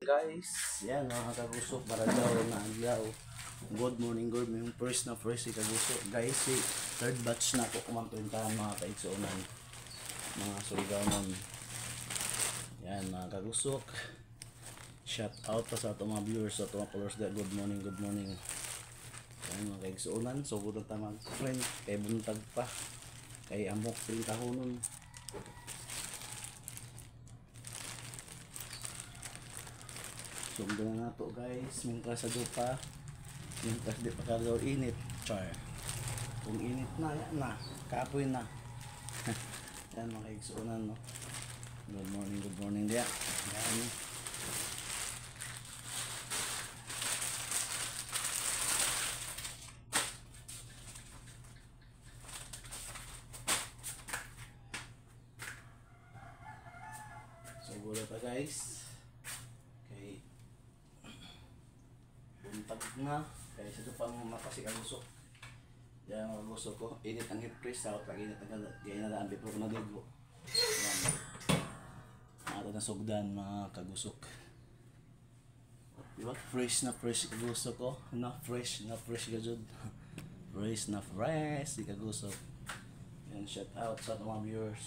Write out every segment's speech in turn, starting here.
Guys, yan mga kagusok, baradaw na adlaw. Good morning, good morning. First na first si kagusok. Guys, si third batch na ako kumangprintahan mga kaigsuonan. Mga Surigaonon. Yan mga kagusok. Shout out pa sa atong mga viewers, sa atong mga followers. Good morning, good morning. Yan mga kaigsuonan. So, good na tamang friend. Kay buntag pa. Kay amok printahonon. Sugdan na nato guys, mintras sa dupa, mintras di pa kagaw init, char. Kung init na, yan na, kapoy na. Yan mga kaigsuonan, no. Good morning diya. Yan. So gulo pa guys. Kay buntag na, kaya sa pang mapasik ang gusok. Yan ang gusok ko. Init ang heat press, out pag init ang gaya na daan before ko naligo. Yan. Ato na sugdan mga kagusok. Diba? Fresh na fresh kagusok ko. Na fresh ka jud. Fresh na fresh si kagusok. Yan, shout out sa mga viewers.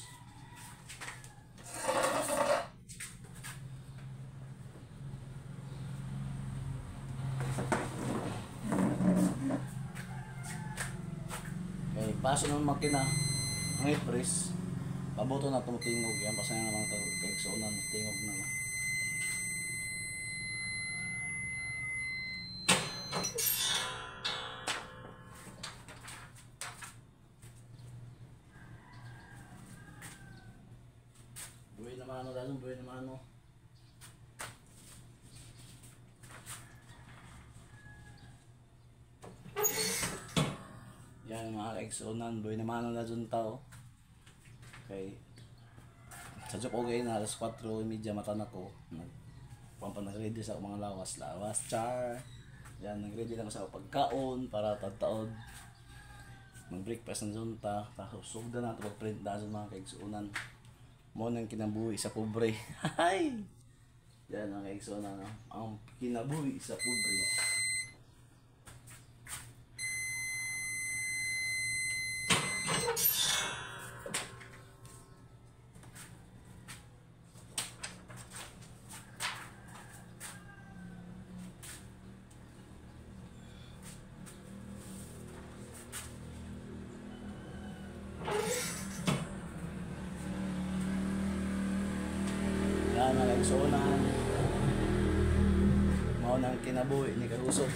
Okay, paso ng makina ang heat press, pabuto na tumutingog. Yan, basta na mga kaigsuonan, tingog na. Buhay na mano, lalo buhay na mano. Yan mga kaigsuonan, buhay na mano na dun tao. Okay. Sa joke okay na alas 4:30 mata na ko. Nagpampa nag-ready sa mga lawas, lawas char. Yan, nag-ready lang sa pagkaon para tadtaod. Mag-breakfast na dun ta. Tapos sugdan na ito pag-print na dun mga kaigsuonan. Mo nang kinabuhi sa pobre. Hay! Yan mga kaigsuonan, no? Ang kinabuhi sa pobre. Yan mga kaigsuonan, mao nang kinabuhi ni kagusok.